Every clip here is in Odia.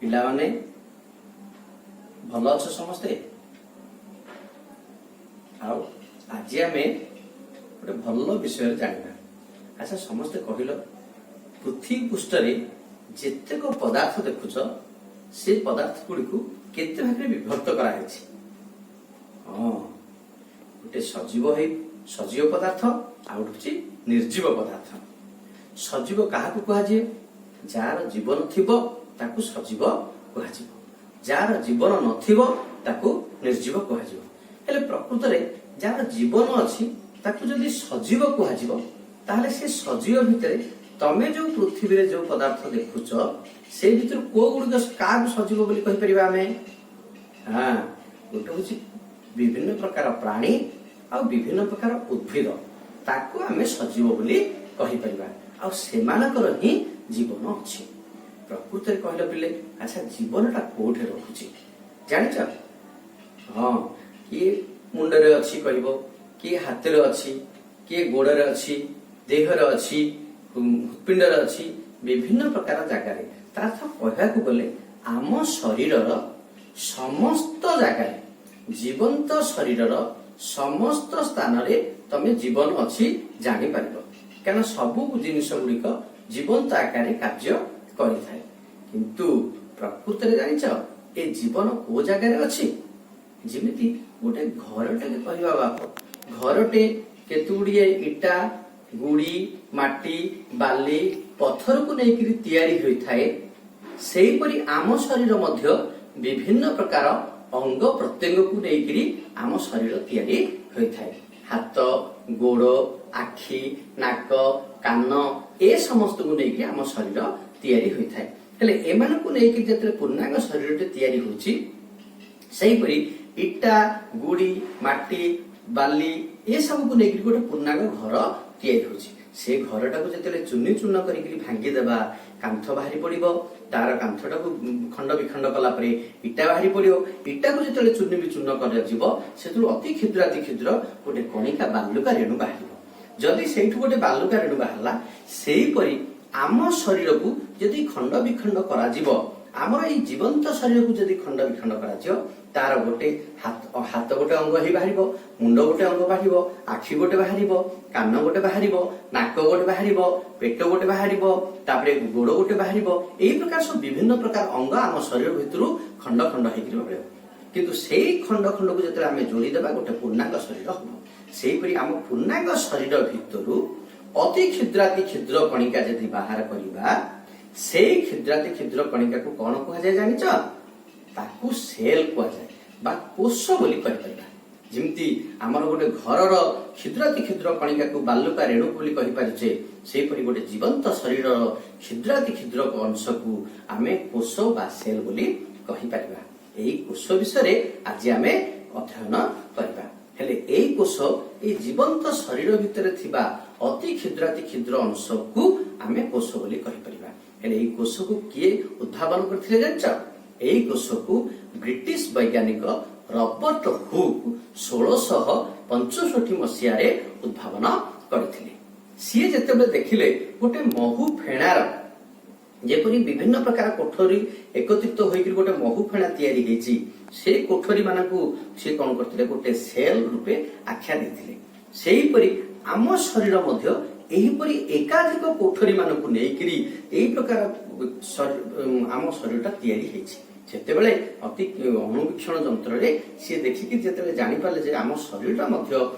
ପିଲାମାନେ, ଭଲ ଅଛ ସମସ୍ତେ? ଆଉ ଆଜି ଆମେ ଗୋଟେ ଭଲ ବିଷୟରେ ଜାଣିବା। ଆଚ୍ଛା, ସମସ୍ତେ କହିଲ, ପୃଥିବୀ ପୃଷ୍ଠରେ ଯେତେକ ପଦାର୍ଥ ଦେଖୁଛ, ସେ ପଦାର୍ଥ ଗୁଡ଼ିକୁ କେତେ ଭାଗରେ ବିଭକ୍ତ କରାଯାଇଛି? ହଁ, ଗୋଟେ ସଜୀବ ପଦାର୍ଥ, ଆଉ ଗୋଟେ ହଉଛି ନିର୍ଜୀବ ପଦାର୍ଥ। ସଜୀବ କାହାକୁ କୁହାଯାଏ? ଯାହାର ଜୀବନ ଥିବ, ତାକୁ ସଜୀବ କୁହାଯିବ। ଯାହାର ଜୀବନ ନଥିବ, ତାକୁ ନିର୍ଜୀବ କୁହାଯିବ। ହେଲେ ପ୍ରକୃତରେ ଯାହାର ଜୀବନ ଅଛି, ତାକୁ ଯଦି ସଜୀବ କୁହାଯିବ, ତାହେଲେ ସେ ସଜୀବ ଭିତରେ ତମେ ଯୋଉ ପୃଥିବୀରେ ଯୋଉ ପଦାର୍ଥ ଦେଖୁଛ, ସେଇ ଭିତରୁ କୋଉ ଗୁଡିକ, କାହାକୁ ସଜୀବ ବୋଲି କହିପାରିବା ଆମେ? ହଁ, ଗୋଟେ ହଉଛି ବିଭିନ୍ନ ପ୍ରକାର ପ୍ରାଣୀ ଆଉ ବିଭିନ୍ନ ପ୍ରକାର ଉଦ୍ଭିଦ, ତାକୁ ଆମେ ସଜୀବ ବୋଲି କହିପାରିବା। ଆଉ ସେମାନଙ୍କର ହିଁ ଜୀବନ ଅଛି। ପ୍ରକୃତରେ କହିଲ ପିଲେ, ଆଚ୍ଛା, ଜୀବନଟା କୋଉଠି ରହୁଛି ଜାଣିଛ? ହଁ, କିଏ ମୁଣ୍ଡରେ ଅଛି କହିବ, କିଏ ହାତରେ ଅଛି, କିଏ ଗୋଡରେ ଅଛି, ଦେହରେ ଅଛି, ହୃତ୍ପିଣ୍ଡରେ ଅଛି, ବିଭିନ୍ନ ପ୍ରକାର ଜାଗାରେ। ତା ଅର୍ଥ କହିବାକୁ ଗଲେ ଆମ ଶରୀରର ସମସ୍ତ ଜାଗାରେ, ଜୀବନ୍ତ ଶରୀରର ସମସ୍ତ ସ୍ଥାନରେ ତମେ ଜୀବନ ଅଛି ଜାଣିପାରିବ। କାରଣ ସବୁ ଜିନିଷ ଗୁଡିକ ଜୀବନ୍ତ ଆକାରରେ କାର୍ଯ୍ୟ କରିଥାଏ। କିନ୍ତୁ ପ୍ରକୃତରେ ଜାଣିଛ, ଏ ଜୀବନ କୋଉ ଜାଗାରେ ଅଛି? ଯେମିତି ଗୋଟେ ଘରଟେ କହିବା ବାପ, ଘରଟେ କେତେ ଗୁଡିଏ ଇଟା, ଗୁଡି, ମାଟି, ବାଲି, ପଥରକୁ ନେଇକରି ତିଆରି ହୋଇଥାଏ, ସେହିପରି ଆମ ଶରୀର ମଧ୍ୟ ବିଭିନ୍ନ ପ୍ରକାର ଅଙ୍ଗ ପ୍ରତ୍ୟଙ୍ଗକୁ ନେଇକରି ଆମ ଶରୀର ତିଆରି ହୋଇଥାଏ। ହାତ, ଗୋଡ, ଆଖି, ନାକ, କାନ, ଏ ସମସ୍ତଙ୍କୁ ନେଇକି ଆମ ଶରୀର ତିଆରି ହୋଇଥାଏ। ହେଲେ ଏମାନଙ୍କୁ ନେଇକି ଯେତେବେଳେ ପୂର୍ଣ୍ଣାଙ୍ଗ ଶରୀରଟି ତିଆରି ହଉଛି, ସେହିପରି ଇଟା, ଗୁଡି, ମାଟି, ବାଲି ଏସବୁକୁ ନେଇକରି ଗୋଟେ ପୂର୍ଣ୍ଣାଙ୍ଗ ଘର ତିଆରି ହଉଛି। ସେ ଘରଟାକୁ ଯେତେବେଳେ ଚୂନି ଚୂର୍ଣ୍ଣ କରିକି ଭାଙ୍ଗିଦେବା, କାନ୍ଥ ବାହାରି ପଡିବ। ତାର କାନ୍ଥଟାକୁ ଖଣ୍ଡ ବିଖଣ୍ଡ କଲା ପରେ ଇଟା ବାହାରି ପଡିବ। ଇଟାକୁ ଯେତେବେଳେ ଚୂନି ବିଚୂର୍ଣ୍ଣ କରାଯିବ, ସେଥିରୁ ଅତି କ୍ଷୁଦ୍ରାତି କ୍ଷୁଦ୍ର ଗୋଟେ କଣିକା, ବାଲୁକା ରେଣୁ ବାହାରିବ। ଯଦି ସେଇଠୁ ଗୋଟେ ବାଲୁକା ରେଣୁ ବାହାରିଲା, ସେହିପରି ଆମ ଶରୀରକୁ ଯଦି ଖଣ୍ଡ ବିଖଣ୍ଡ କରାଯିବ, ଆମର ଏଇ ଜୀବନ୍ତ ଶରୀରକୁ ଯଦି ଖଣ୍ଡ ବିଖଣ୍ଡ କରାଯିବ, ତାର ଗୋଟେ ହାତ ଗୋଟେ ଅଙ୍ଗ ହେଇ ବାହାରିବ, ମୁଣ୍ଡ ଗୋଟେ ଅଙ୍ଗ ବାହାରିବ, ଆଖି ଗୋଟେ ବାହାରିବ, କାନ ଗୋଟେ ବାହାରିବ, ନାକ ଗୋଟେ ବାହାରିବ, ପେଟ ଗୋଟେ ବାହାରିବ, ତାପରେ ଗୋଡ ଗୋଟେ ବାହାରିବ। ଏଇ ପ୍ରକାର ସବୁ ବିଭିନ୍ନ ପ୍ରକାର ଅଙ୍ଗ ଆମ ଶରୀର ଭିତରୁ ଖଣ୍ଡ ଖଣ୍ଡ ହେଇକିରି ବାହାରିବ। କିନ୍ତୁ ସେଇ ଖଣ୍ଡ ଖଣ୍ଡକୁ ଯେତେବେଳେ ଆମେ ଯୋଡ଼ିଦେବା, ଗୋଟେ ପୂର୍ଣ୍ଣାଙ୍ଗ ଶରୀର ହବ। ସେହିପରି ଆମ ପୂର୍ଣ୍ଣାଙ୍ଗ ଶରୀର ଭିତରୁ ଅତି କ୍ଷୁଦ୍ରାତି କ୍ଷୁଦ୍ର କଣିକା ଯଦି ବାହାର କରିବା, ସେଇ କ୍ଷୁଦ୍ରାତି କ୍ଷୁଦ୍ର କଣିକାକୁ କଣ କୁହାଯାଏ ଜାଣିଛ? ତାକୁ ସେଲ୍ କୁହାଯାଏ ବା କୋଷ ବୋଲି କହିପାରିବା। ଯେମିତି ଆମର ଗୋଟେ ଘରର କ୍ଷୁଦ୍ରାତି କ୍ଷୁଦ୍ର କଣିକାକୁ ବାଲୁକା ରେଣୁ ବୋଲି କହିପାରୁଛେ, ସେହିପରି ଗୋଟେ ଜୀବନ୍ତ ଶରୀରର କ୍ଷୁଦ୍ରାତି କ୍ଷୁଦ୍ର ଅଂଶକୁ ଆମେ କୋଷ ବା ସେଲ୍ ବୋଲି କହିପାରିବା। ଏଇ କୋଷ ବିଷୟରେ ଆଜି ଆମେ ଅଧ୍ୟୟନ କରିବା। ହେଲେ ଏଇ କୋଷ, ଏଇ ଜୀବନ୍ତ ଶରୀର ଭିତରେ ଥିବା ଅତି କ୍ଷୁଦ୍ରାତି କ୍ଷୁଦ୍ର ଅଂଶକୁ ଆମେ କୋଷ ବୋଲି କହିପାରିବା। ହେଲେ ଏଇ କୋଷକୁ କିଏ ଉଦ୍ଭାବନ କରିଥିଲେ ଜାଣିଛ? ଏଇ କୋଷକୁ ବ୍ରିଟିଶ ବୈଜ୍ଞାନିକ ରବର୍ଟ ହୁକ୍ 1665 ମସିହାରେ ଉଦ୍ଭାବନ କରିଥିଲେ। ସିଏ ଯେତେବେଳେ ଦେଖିଲେ ଗୋଟେ ମହୁ ଫେଣାର ଯେପରି ବିଭିନ୍ନ ପ୍ରକାର କୋଠରୀ ଏକତ୍ରିତ ହୋଇକରି ଗୋଟେ ମହୁ ଫେଣା ତିଆରି ହେଇଛି, ସେ କୋଠରୀ ମାନଙ୍କୁ ସିଏ କଣ କରିଥିଲେ? ଗୋଟେ ସେଲ୍ ରୂପେ ଆଖ୍ୟା ଦେଇଥିଲେ। ସେହିପରି ଆମ ଶରୀର ମଧ୍ୟ ଏହିପରି ଏକାଧିକ କୋଠରୀ ମାନଙ୍କୁ ନେଇକରି ଏଇ ପ୍ରକାର ଆମ ଶରୀରଟା ତିଆରି ହେଇଛି। ସେତେବେଳେ ଅତି ଅଣୁବୀକ୍ଷଣ ଯନ୍ତ୍ରରେ ସିଏ ଦେଖିକି ଯେତେବେଳେ ଜାଣିପାରିଲେ ଯେ ଆମ ଶରୀରଟା ମଧ୍ୟ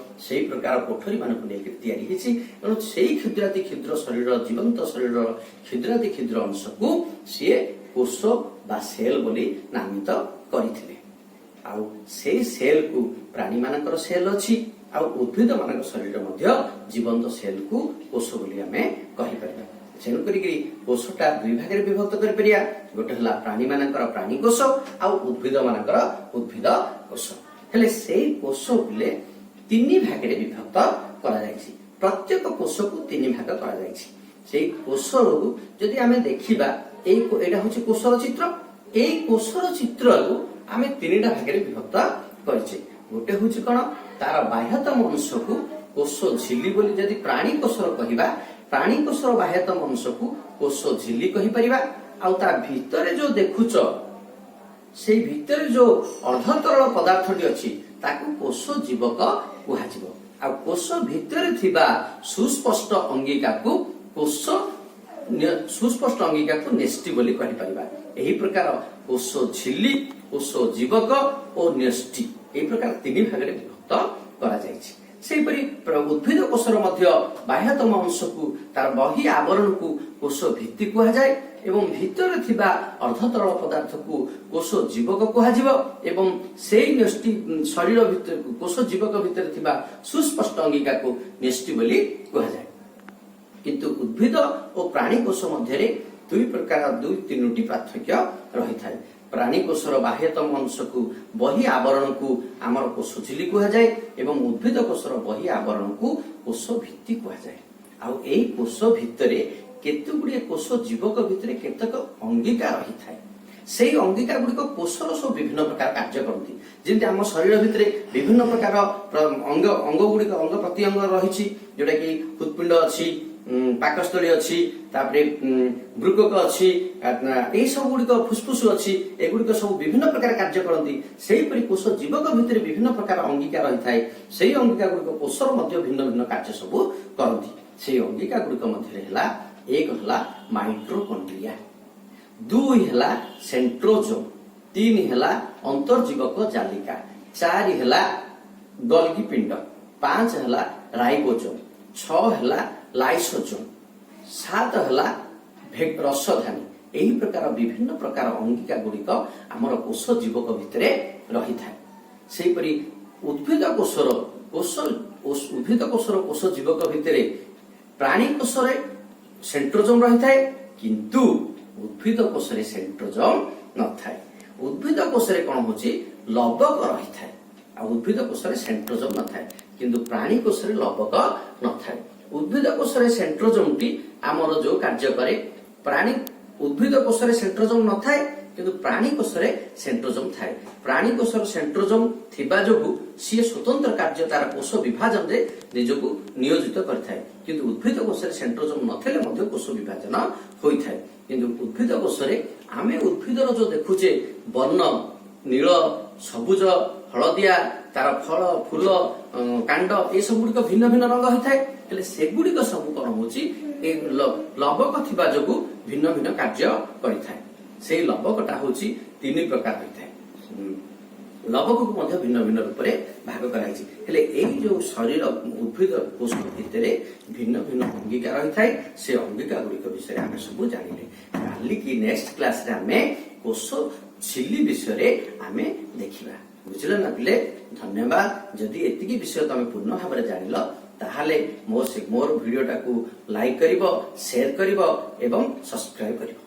ସେଇ ପ୍ରକାର କୋଠରୀ ମାନଙ୍କୁ ନେଇକି ତିଆରି ହେଇଛି, ତେଣୁ ସେଇ କ୍ଷୁଦ୍ରାତି କ୍ଷୁଦ୍ର ଶରୀର, ଜୀବନ୍ତ ଶରୀରର କ୍ଷୁଦ୍ରାତି କ୍ଷୁଦ୍ର ଅଂଶକୁ ସିଏ କୋଷ ବା ସେଲ୍ ବୋଲି ନାମିତ କରିଥିଲେ। ଆଉ ସେଇ ସେଲ୍କୁ ପ୍ରାଣୀମାନଙ୍କର ସେଲ୍ ଅଛି, ଆଉ ଉଦ୍ଭିଦ ମାନଙ୍କ ଶରୀରରେ ମଧ୍ୟ ଜୀବନ୍ତ ସେଲ୍କୁ କୋଷ ବୋଲି ଆମେ କହିପାରିବା। ତେଣୁ କରିକି କୋଷଟା ଦୁଇ ଭାଗରେ ବିଭକ୍ତ କରିପାରିବା। ଗୋଟେ ହେଲା ପ୍ରାଣୀମାନଙ୍କର ପ୍ରାଣୀ କୋଷ ଆଉ ଉଦ୍ଭିଦ ମାନଙ୍କର ଉଦ୍ଭିଦ କୋଷ। ହେଲେ ସେଇ କୋଷ ପିଲେ ତିନି ଭାଗରେ ବିଭକ୍ତ କରାଯାଇଛି। ପ୍ରତ୍ୟେକ କୋଷକୁ ତିନି ଭାଗ କରାଯାଇଛି। ସେଇ କୋଷକୁ ଯଦି ଆମେ ଦେଖିବା, ଏଇଟା ହଉଛି କୋଷର ଚିତ୍ର। ଏଇ କୋଷର ଚିତ୍ରକୁ ଆମେ ତିନିଟା ଭାଗରେ ବିଭକ୍ତ କରିଛେ। ଗୋଟେ ହଉଛି କଣ? ତାର ବାହ୍ୟତମ ଅଂଶକୁ କୋଷ ଝିଲି ବୋଲି, ଯଦି ପ୍ରାଣୀ କୋଷର କହିବା, ପ୍ରାଣୀ କୋଷର ବାହ୍ୟତମ ଅଂଶକୁ କୋଷ ଝିଲି କହିପାରିବା। ଆଉ ତା ଭିତରେ ଯୋଉ ଦେଖୁଛ, ସେଇ ଭିତରେ ଯୋଉ ଅର୍ଦ୍ଧତରଳ ପଦାର୍ଥଟି ଅଛି, ତାକୁ କୋଷ ଜୀବକ କୁହାଯିବ। ଆଉ କୋଷ ଭିତରେ ଥିବା ସୁସ୍ପଷ୍ଟ ଅଙ୍ଗିକାକୁ ସୁସ୍ପଷ୍ଟ ଅଙ୍ଗିକାକୁ ନ୍ୟଷ୍ଟି ବୋଲି କହିପାରିବା। ଏହି ପ୍ରକାର କୋଷ ଝିଲ୍ଲି, କୋଷ ଜୀବକ ଓ ନ୍ୟଷ୍ଟି, ଏହି ପ୍ରକାର ତିନି ଭାଗରେ ବିଭକ୍ତ କରାଯାଇଛି। ସେହିପରି ଉଦ୍ଭିଦ କୋଷର ମଧ୍ୟ ବାହ୍ୟତମ ଅଂଶକୁ, ତାର ବହି ଆବରଣକୁ କୋଷ ଭିତ୍ତି କୁହାଯାଏ ଏବଂ ଭିତରେ ଥିବା ଅର୍ଦ୍ଧତରଳ ପଦାର୍ଥକୁ କୋଷ ଜୀବକ କୁହାଯିବ ଏବଂ ସେଇ ନ୍ୟଷ୍ଟି ଶରୀର ଭିତରେ, କୋଷ ଜୀବକ ଭିତରେ ଥିବା ସୁସ୍ପଷ୍ଟ ଅଙ୍ଗିକାକୁ ନ୍ୟଷ୍ଟି ବୋଲି କୁହାଯାଏ। କିନ୍ତୁ ଉଦ୍ଭିଦ ଓ ପ୍ରାଣୀ କୋଷ ମଧ୍ୟରେ ଦୁଇ ପ୍ରକାର, ଦୁଇ ତିନୋଟି ପାର୍ଥକ୍ୟ ରହିଥାଏ। ପ୍ରାଣୀ କୋଷର ବାହ୍ୟତମ ଅଂଶକୁ, ବହି ଆବରଣକୁ ଆମର କୋଷ ଝିଲ୍ଲି କୁହାଯାଏ ଏବଂ ଉଦ୍ଭିଦ କୋଷର ବହି ଆବରଣକୁ କୋଷ ଭିତ୍ତି କୁହାଯାଏ। ଆଉ ଏଇ କୋଷ ଭିତରେ କେତେ ଗୁଡ଼ିଏ, କୋଷ ଜୀବକ ଭିତରେ କେତେକ ଅଙ୍ଗିକା ରହିଥାଏ। ସେଇ ଅଙ୍ଗିକା ଗୁଡ଼ିକ କୋଷର ସବୁ ବିଭିନ୍ନ ପ୍ରକାର କାର୍ଯ୍ୟ କରନ୍ତି। ଯେମିତି ଆମ ଶରୀର ଭିତରେ ବିଭିନ୍ନ ପ୍ରକାର ଅଙ୍ଗ ଅଙ୍ଗ ଗୁଡ଼ିକ, ଅଙ୍ଗ ପ୍ରତ୍ୟଙ୍ଗ ରହିଛି, ଯୋଉଟା କି ହୃତ୍ପିଣ୍ଡ ଅଛି, ପାକସ୍ଥଳୀ ଅଛି, ତାପରେ ବୃକକ ଅଛି, ଏଇ ସବୁ ଗୁଡ଼ିକ, ଫୁସଫୁସ ଅଛି, ଏଗୁଡ଼ିକ ସବୁ ବିଭିନ୍ନ ପ୍ରକାର କାର୍ଯ୍ୟ କରନ୍ତି। ସେହିପରି କୋଷ ଜୀବକ ଭିତରେ ବିଭିନ୍ନ ପ୍ରକାର ଅଙ୍ଗିକା ରହିଥାଏ। ସେଇ ଅଙ୍ଗିକା ଗୁଡ଼ିକ କୋଷର ମଧ୍ୟ ଭିନ୍ନ ଭିନ୍ନ କାର୍ଯ୍ୟ ସବୁ କରନ୍ତି। ସେଇ ଅଙ୍ଗିକା ଗୁଡ଼ିକ ମଧ୍ୟରେ ହେଲା, ଏକ ହେଲା ମାଇଟୋକଣ୍ଡ୍ରିଆ, ଦୁଇ ହେଲା ସେଣ୍ଟ୍ରୋଜୋମ, ତିନି ହେଲା ଅନ୍ତର୍ଜୀବକ ଜାଲିକା, ଚାରି ହେଲା ଗଲ୍ଗି ପିଣ୍ଡ, ପାଞ୍ଚ ହେଲା ରାଇବୋଜୋମ, ଛଅ ହେଲା ଲାଇସୋଜୋମ, ସାତ ହେଲା ରସଧାନୀ। ଏହି ପ୍ରକାର ବିଭିନ୍ନ ପ୍ରକାର ଅଙ୍ଗିକା ଗୁଡ଼ିକ ଆମର କୋଷ ଜୀବକ ଭିତରେ ରହିଥାଏ। ସେହିପରି ଉଦ୍ଭିଦ କୋଷର କୋଷ ଜୀବକ ଭିତରେ ପ୍ରାଣୀ କୋଷରେ ସେଣ୍ଟ୍ରୋଜୋମ ରହିଥାଏ, କିନ୍ତୁ ଉଦ୍ଭିଦ କୋଷରେ ସେଣ୍ଟ୍ରୋଜୋମ ନଥାଏ। ଉଦ୍ଭିଦ କୋଷରେ କଣ ହଉଛି? ଲବକ ରହିଥାଏ ଆଉ ଉଦ୍ଭିଦ କୋଷରେ ସେଣ୍ଟ୍ରୋଜୋମ ନଥାଏ, କିନ୍ତୁ ପ୍ରାଣୀ କୋଷରେ ଲବକ ନଥାଏ। ଉଦ୍ଭିଦ କୋଷରେ ସେଣ୍ଟ୍ରୋଜୋମଟି ଆମର ଯୋଉ କାର୍ଯ୍ୟ କରେ, ଉଦ୍ଭିଦ କୋଷରେ ସେଣ୍ଟ୍ରୋଜୋମ ନଥାଏ, କିନ୍ତୁ ପ୍ରାଣୀ କୋଷରେ ସେଣ୍ଟ୍ରୋଜୋମ ଥାଏ। ପ୍ରାଣୀ କୋଷର ସେଣ୍ଟ୍ରୋଜୋମ ଥିବା ଯୋଗୁଁ ସିଏ ସ୍ୱତନ୍ତ୍ର କାର୍ଯ୍ୟ, ତାର କୋଷ ବିଭାଜନରେ ନିଜକୁ ନିୟୋଜିତ କରିଥାଏ। କିନ୍ତୁ ଉଦ୍ଭିଦ କୋଷରେ ସେଣ୍ଟ୍ରୋଜୋମ ନଥିଲେ ମଧ୍ୟ କୋଷ ବିଭାଜନ ହୋଇଥାଏ। କିନ୍ତୁ ଉଦ୍ଭିଦ କୋଷରେ ଆମେ ଉଦ୍ଭିଦର ଯୋଉ ଦେଖୁଛେ ବର୍ଣ୍ଣ, ନୀଳ, ସବୁଜ, ହଳଦିଆ, ତାର ଫଳ, ଫୁଲ, କାଣ୍ଡ, ଏସବୁ ଗୁଡ଼ିକ ଭିନ୍ନ ଭିନ୍ନ ରଙ୍ଗ ହୋଇଥାଏ। ହେଲେ ସେଗୁଡ଼ିକ ସବୁ କଣ ହଉଛି? ଏ ଲବକ ଥିବା ଯୋଗୁଁ ଭିନ୍ନ ଭିନ୍ନ କାର୍ଯ୍ୟ କରିଥାଏ। ସେଇ ଲବକଟା ହଉଛି ତିନି ପ୍ରକାର ହୋଇଥାଏ। ଲବକକୁ ମଧ୍ୟ ଭିନ୍ନ ଭିନ୍ନ ରୂପରେ ଭାଗ କରାଯାଇଛି। ହେଲେ ଏଇ ଯୋଉ ଶରୀର, ଉଦ୍ଭିଦ କୋଷ ଭିତରେ ଭିନ୍ନ ଭିନ୍ନ ଅଙ୍ଗିକା ରହିଥାଏ, ସେ ଅଙ୍ଗିକା ଗୁଡ଼ିକ ବିଷୟରେ ଆମେ ସବୁ ଜାଣିଲେ। କାଲିକି ନେକ୍ସଟ କ୍ଲାସରେ ଆମେ କୋଷ ଝିଲ୍ଲି ବିଷୟରେ ଆମେ ଦେଖିବା। ବୁଝିଲ ନା ପିଲେ? ଧନ୍ୟବାଦ। ଯଦି ଏତିକି ବିଷୟ ତମେ ପୂର୍ଣ୍ଣ ଭାବରେ ଜାଣିଲ, ତାହେଲେ ମୋର ଭିଡିଓଟାକୁ ଲାଇକ୍ କରିବ, ସେୟାର କରିବ ଏବଂ ସବସ୍କ୍ରାଇବ କରିବ।